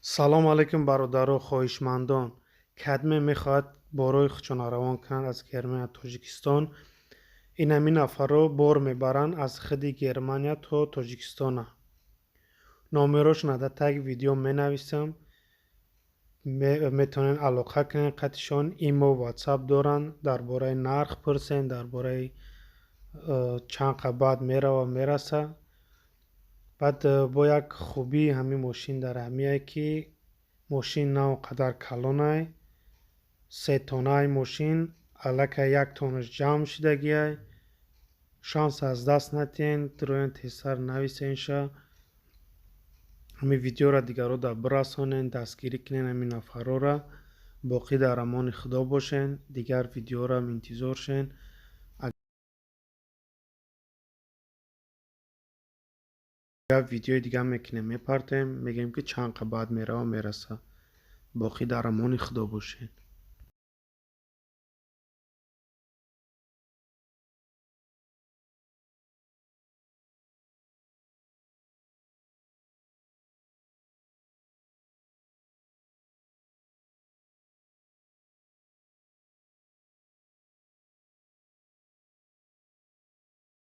Салом алейкум, бародаро, хоҳишмандон. Кадме мехоҳад борои худшона равон кунанд аз Германия Тоҷикистон? Ин ҳамин нафарро бор мебаранд аз худи Германия то Тоҷикистона. Номерошона дар таги видео менависам, метавонед алоқа кунед қатишон. Имо, Ватсап доранд. Дар бораи нарх пурсен, дар бораи чанд қа баъд мерава, мераса. Баъд бо як хубии ҳамин мошин дар ҳамие, ки мошин на он қадар калонай, сетонаи мошин аллакай як тоннаш ҷамъ шудагиай. Шанс аз даст натиҳен, рӯян тезтар нависенша. Ҳамин видеоро дигарро дар бирасонен, дастгирӣ кунен ҳамин нафарҳоро. Боқӣ дар амони Худо бошен. Дигар видеоро интизор шен. Агар видеои дигар мекунем, мепартоем, мегӯем, ки чанд қа баъд мерава, мераса. Боқӣ дар амони Худо бошед.